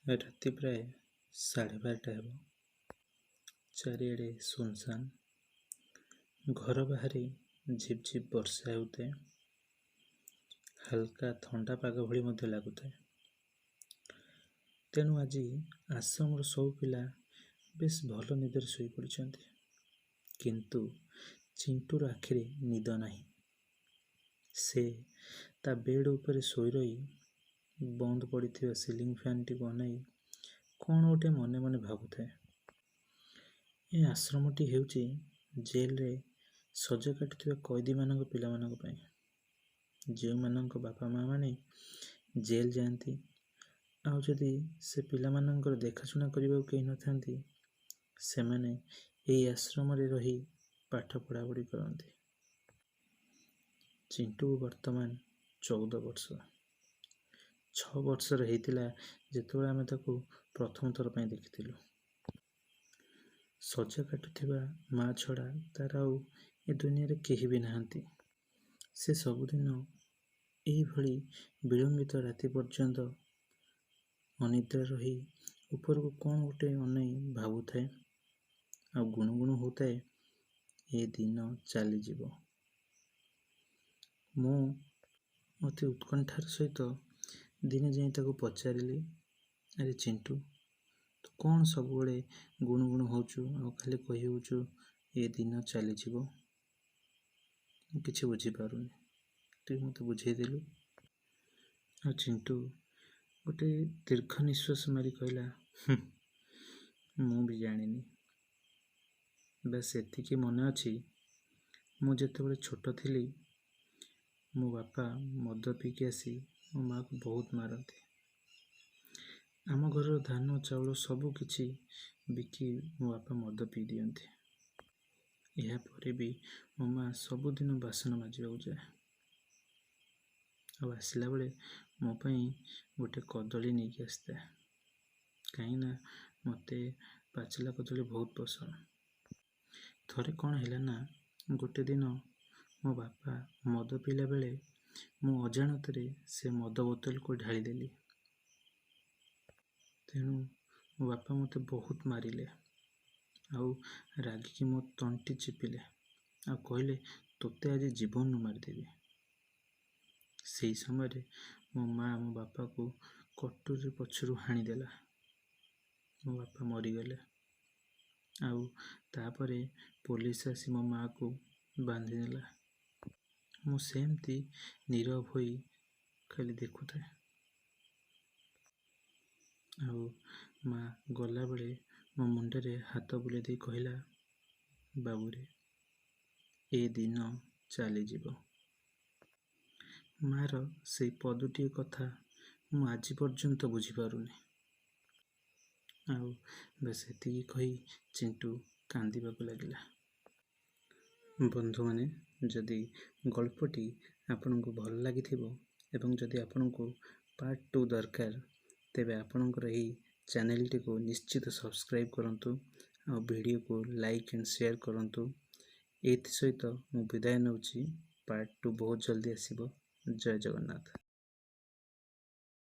ରାତି ପ୍ରାୟ 12:30 ହେବ। ଚାରିଆଡ଼େ ଶୂନଶାନ। ଘର ବାହାରେ ଝିପ୍ ଝିପ୍ ବର୍ଷା ହେଉଥାଏ। ହାଲକା ଥଣ୍ଡା ପାଗ ଭଳି ମଧ୍ୟ ଲାଗୁଥାଏ। ତେଣୁ ଆଜି ଆଶ୍ରମର ସବୁ ପିଲା ବେଶ ଭଲ ନିଦରେ ଶୋଇପଡ଼ିଛନ୍ତି। କିନ୍ତୁ ଚିଣ୍ଟୁର ଆଖିରେ ନିଦ ନାହିଁ। ସେ ତା ବେଡ୍ ଉପରେ ଶୋଇ ରହି ବନ୍ଦ ପଡ଼ିଥିବା ସିଲିଂ ଫ୍ୟାନ୍ଟିକୁ ଅନାଇ କ'ଣ ଗୋଟେ ମନେ ମନେ ଭାବୁଥାଏ। ଏ ଆଶ୍ରମଟି ହେଉଛି ଜେଲରେ ସଜା କାଟୁଥିବା କଏଦୀମାନଙ୍କ ପିଲାମାନଙ୍କ ପାଇଁ, ଯେଉଁମାନଙ୍କ ବାପା ମାଆମାନେ ଜେଲ୍ ଯାଆନ୍ତି, ଆଉ ଯଦି ସେ ପିଲାମାନଙ୍କର ଦେଖାଶୁଣା କରିବାକୁ କେହି ନଥାନ୍ତି, ସେମାନେ ଏହି ଆଶ୍ରମରେ ରହି ପାଠ ପଢ଼ାପଢ଼ି କରନ୍ତି। ଚିଣ୍ଟୁକୁ ବର୍ତ୍ତମାନ 14 ବର୍ଷ। 6 ବର୍ଷର ହେଇଥିଲା ଯେତେବେଳେ ଆମେ ତାକୁ ପ୍ରଥମ ଥର ପାଇଁ ଦେଖିଥିଲୁ। ସଜା କାଟୁଥିବା ମା ଛଡ଼ା ତାର ଆଉ ଏ ଦୁନିଆରେ କେହି ବି ନାହାନ୍ତି। ସେ ସବୁଦିନ ଏଇଭଳି ବିଳମ୍ବିତ ରାତି ପର୍ଯ୍ୟନ୍ତ ଅନିଦ୍ରା ରହି ଉପରକୁ କ'ଣ ଗୋଟେ ଅନାଇ ଭାବୁଥାଏ ଆଉ ଗୁଣୁଗୁଣୁ ହେଉଥାଏ, ଏ ଦିନ ଚାଲିଯିବ। ମୁଁ ଅତି ଉତ୍କଣ୍ଠାର ସହିତ ଦିନେ ଯାଇ ତାକୁ ପଚାରିଲି, ଆରେ ଚିଣ୍ଟୁ, ତୁ କ'ଣ ସବୁବେଳେ ଗୁଣୁଗୁଣୁ ହେଉଛୁ ଆଉ ଖାଲି କହି ହେଉଛୁ ଏ ଦିନ ଚାଲିଯିବ? ମୁଁ କିଛି ବୁଝିପାରୁନି, ଟିକେ ମୋତେ ବୁଝେଇଦେଲୁ। ଆଉ ଚିଣ୍ଟୁ ଗୋଟେ ଦୀର୍ଘ ନିଶ୍ୱାସ ମାରି କହିଲା, ମୁଁ ବି ଜାଣିନି। ବାସ୍ ଏତିକି ମନେ ଅଛି, ମୁଁ ଯେତେବେଳେ ଛୋଟ ଥିଲି, ମୋ ବାପା ମଦ ପିଇକି ଆସି ମୋ ମାଆକୁ ବହୁତ ମାରନ୍ତି। ଆମ ଘରର ଧାନ ଚାଉଳ ସବୁ କିଛି ବିକି ମୋ ବାପା ମଦ ପିଇ ଦିଅନ୍ତି। ଏହାପରେ ବି ମୋ ମାଆ ସବୁଦିନ ବାସନ ମାଜିବାକୁ ଯାଏ ଆଉ ଆସିଲା ବେଳେ ମୋ ପାଇଁ ଗୋଟେ କଦଳୀ ନେଇକି ଆସିଥାଏ, କାହିଁକିନା ମୋତେ ପାଚିଲା କଦଳୀ ବହୁତ ପସନ୍ଦ। ଥରେ କ'ଣ ହେଲା ନା, ଗୋଟେ ଦିନ ମୋ ବାପା ମଦ ପିଇଲା ବେଳେ ମୁଁ ଅଜାଣତରେ ସେ ମଦ ବୋତଲକୁ ଢାଳିଦେଲି। ତେଣୁ ମୋ ବାପା ମୋତେ ବହୁତ ମାରିଲେ ଆଉ ରାଗିକି ମୋ ତଣ୍ଟି ଚିପିଲେ ଆଉ କହିଲେ, ତୋତେ ଆଜି ଜୀବନରୁ ମାରିଦେବି। ସେଇ ସମୟରେ ମୋ ମା ମୋ ବାପାକୁ କଟୁରୀ ପଛରୁ ହାଣିଦେଲା। ମୋ ବାପା ମରିଗଲେ ଆଉ ତାପରେ ପୋଲିସ ଆସି ମୋ ମାଆକୁ ବାନ୍ଧିନେଲା। ମୁଁ ସେମିତି ନୀରବ ହୋଇ ଖାଲି ଦେଖୁଥାଏ ଆଉ ମା ଗଲାବେଳେ ମୋ ମୁଣ୍ଡରେ ହାତ ବୁଲାଇ ଦେଇ କହିଲା, ବାବୁରେ, ଏ ଦିନ ଚାଲିଯିବ। ମାଆର ସେଇ ପଦୁଟିଏ କଥା ମୁଁ ଆଜି ପର୍ଯ୍ୟନ୍ତ ବୁଝିପାରୁନି। ଆଉ ବାସ୍ ଏତିକି କହି ଚିଣ୍ଟୁ କାନ୍ଦିବାକୁ ଲାଗିଲା। ବନ୍ଧୁମାନେ, ଯଦି ଗଳ୍ପଟି ଆପଣଙ୍କୁ ଭଲ ଲାଗିଥିବ ଏବଂ ଯଦି ଆପଣଙ୍କୁ ପାର୍ଟ 2 ଦରକାର, ତେବେ ଆପଣଙ୍କର ଏହି ଚ୍ୟାନେଲଟିକୁ ନିଶ୍ଚିତ ସବସ୍କ୍ରାଇବ୍ କରନ୍ତୁ ଆଉ ଭିଡ଼ିଓକୁ ଲାଇକ୍ ଆଣ୍ଡ ସେୟାର କରନ୍ତୁ। ଏଥି ସହିତ ମୁଁ ବିଦାୟ ନେଉଛି। ପାର୍ଟ 2 ବହୁତ ଜଲ୍ଦି ଆସିବ। ଜୟ ଜଗନ୍ନାଥ।